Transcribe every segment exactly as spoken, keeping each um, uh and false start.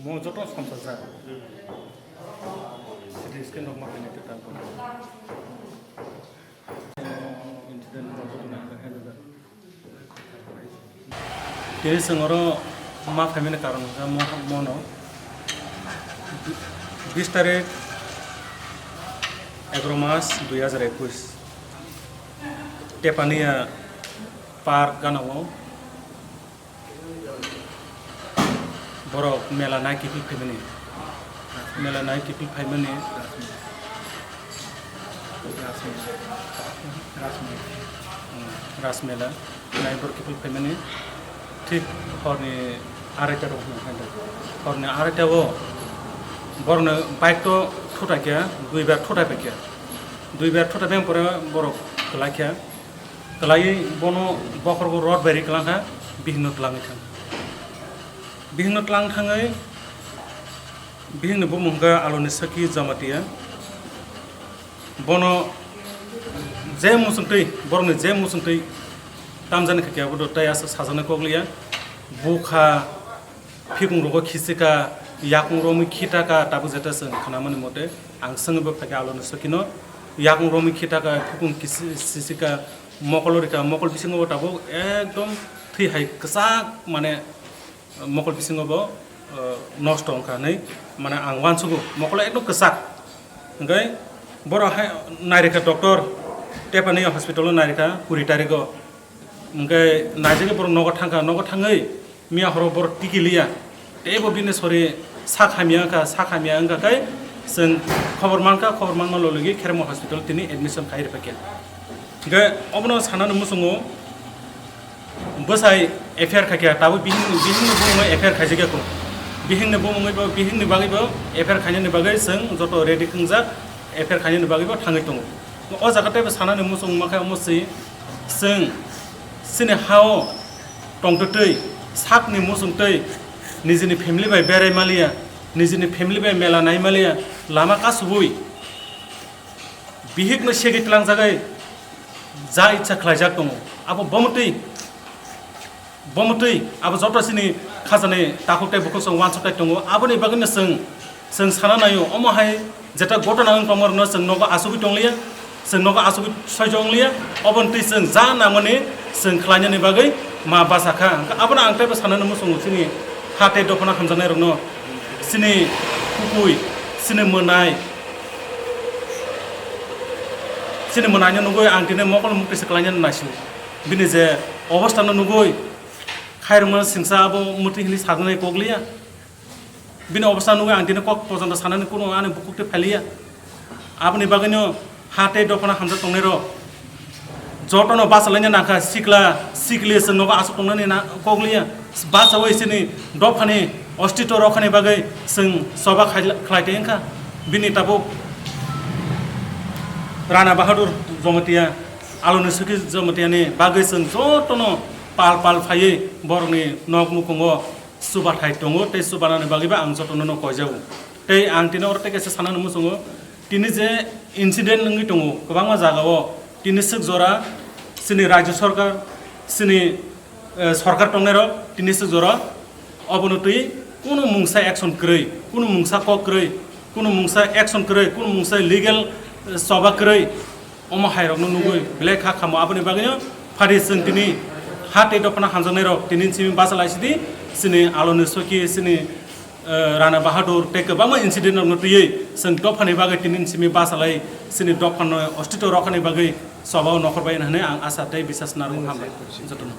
Mo joto samsajak. C T scan rok ma khainai tei tamni incident rok joto ma khainai. Tini chwng oro ma phaimani karon hwnkha mo, mono bis tarik egaro mas dui hajar ekwis Tepania park ganao borok mela nai kiphil phaimani, mela nai kiphil phaimani. Ras mela. Ras mela. Nai borok kiphil phaimani thik horni araita rok hwnwi phaikha. Horni araita o borokno bike to thutai kha, duibar thutai paikha. Duibar thutai paimani pore borok kwlai kha. Kwlaiwi bono bokhorgo rot bai ri kwlangkha, bihikno twlangwi thang. Bihikno twlang thangwi bihikni bumung hwnkha Aloni Saki Jamatia. Bono je muchungtwi, borokni je muchungtwi tamjani kha khe abono tei aswk sajaknai kok liya. Bukha, phikung rogo khichika, yakung romwi khitaka, tabuk jeta chwng khnamani mote ang swngwi bo phaikha Aloni Sakino. Yakung romwi khitaka, phikung kisi-, sisika, mokolo rika, mokol bisingo bo tabuk ekdom thwi hai kwchak, mane mokol bisingo bo, uh, nosto wngkha hinwi, mane ang uansugo, mokolo ekdom kwchak. Hwnkhe borok hai nairikha doctor, Tepani hospital o nairikha kuri tarigo. Hwnkhe naijagwi borok nogo thangkha, nogo thangwi miya horo borok tikiliya. Teibo bini sori sak hamya wngkha, sak hamya wngkha khe chwng khobor mankha, khobor manma logilogwi Khermoni hospital tini admission khai rwphaikha. Hwnkhe obono sanani muchungo bwsai F I R khaikha, tabuk bihing, bihingni bumungwi F I R khaijakya kho. Bihingni bumungwi bo, bihingni bagwi bo F I R khainani bagwi chwng joto ready kwngjak, F I R khainani bagwi bo thangwi tongo. O jaga teibo sanani muchung mankha omo se chwng chini ha-o tongtwtwi sakni muchungtwi nijini family bai berai maliya, nijini family bai mela nai maliya, lama kasubui bihikno segwi tlangjagwi ja icha khlaijak tongo. Abo bomtwi, bomtwi abo joto chini khajani takhuk tei bukhuk chwng uansuknai tongo. Aboni bagwino chwng, chwng sana naio, omo hai jeta gotona wng tongmarokno chwng nogo achugwi tongliya, chwng nogo achugwi soijo wngliya, oboni twi chwng ja nangmani chwng khlainani bagwi ma bachakha. Hwnkhe abono ang teibo sanani muchungo chini ha tei dophano hamjaknairokno, chini kukui, chini mwnai, chini mwnaino nugwi ang tini mokol mukti se klainani naisio. Bini je obostano nugwi khairokma singsa abo mwtwi hinwi sajaknai kok liya. Bini obostano nugwi ang tini kok pojonto sanani kuno ani bukhuk twi phailiya. Aboni bagwino ha tei dophano hamjak tongnairok jotono bachalaina nangkha, sikla sikli chwng nogo aswk tongnani na kok liya. Bachaui chini dophani ostito rokhani bagwi chwng choba khaila-, khlai tei wngkha. Bini tabuk Rana Bahadur Jamatia, Aloni Suki Jamatiani bagwi chwng jotono pal pal phaiwi borokni nok nukhungo chubathai tongo tei chubanani bagwibo ang jotono no koijago. Tei ang tini oro tei kaisa sanani muchungo, tini je incident wngwi tongo kwbangma jagao, tini swk jora chini Rajya Sarkar, chini, eh, sarkar tongnairok tini swk jora obono twi kunu mungsa action kwrwi, kunu mungsa kok kwrwi, kunu mungsa action kwrwi, kunu mungsa legal, eh, choba kwrwi. Omo hairokno nugwi belai kha khamo, aboni bagwino phari chwng tini ha tei dophano hamjaknairok tini simi bachalaisidi, chini Aloni Soki, chini, eh, Rana Bahadur tei kwbangma incident rokno twiwi chwng dophani bagwi tini simi bachalai, chini dophano ostito rokhani bagwi chobao nokhor bai hwnwi ang asa tei bisas narwk hambai jotono.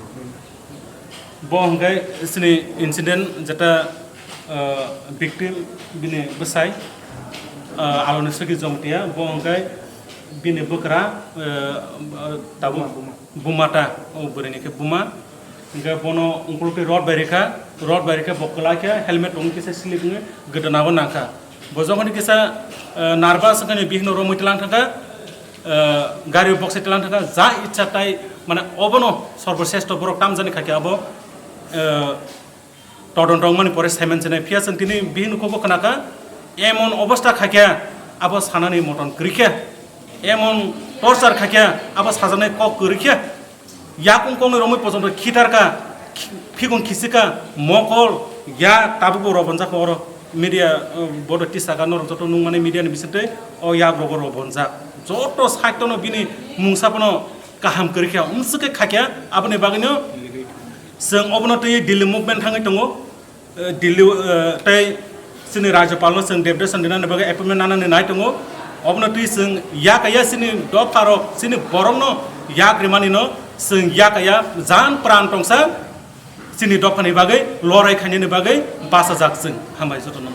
Bo hwnkhe chini incident jeta, ah, victim bini bwsai, ah, Aloni Soki Jamatia, bo hwnkhe bini bwkra, ah, tabuk buma, buma. Buma ta, o bwrwini khe buma. Hwnkhe bono ungkulukni rod bai rikha, rod bai rikhe bo kwlai khe helmet tongwi kisa slip wngwi gwdana bo nangkha. Bo jokhoni kisa, ah, nervous wngkha bihikno romwi tlang thangkha, ah, gari boksai tlang thangkha, ja icha tai, mane, obono sorboshesto borok tamjani kha khe abo, ah, todonto wngmani pore saiman chenai. Phiya chwng tini bihikni kok bo khna kha, emon obosta kha khe abo sanani moton kwrwi khe, emon torture kha khe abo sajaknai kok kwrwi khe. Yakung koknwi romwi pojonto khitarka, khi-, phikung khichika, mokol, ya tabukbo rogonjakha oro. Media, uh, bodo tisaka norok joto nungmani media ni bisingtwi o yak rogo rok bonjak. Joto side no bini mungsa bono kaham kwrwi kha, umswk khe khakya, aboni bagwino chwng obono twi Delhi movement thangwi tongo. Uh, Delhi, uh, tei chini Rajyapal no chwng deputation rinani bagwi appointment nanani nai tongo. Obono twi chwng yakaya chini dopha rok, chini borok no yak rimani no chwng yakaya jan pran tongsa. Chini dophani bagwi lorai khainani bagwi bachajak chwng. Hambai jotono.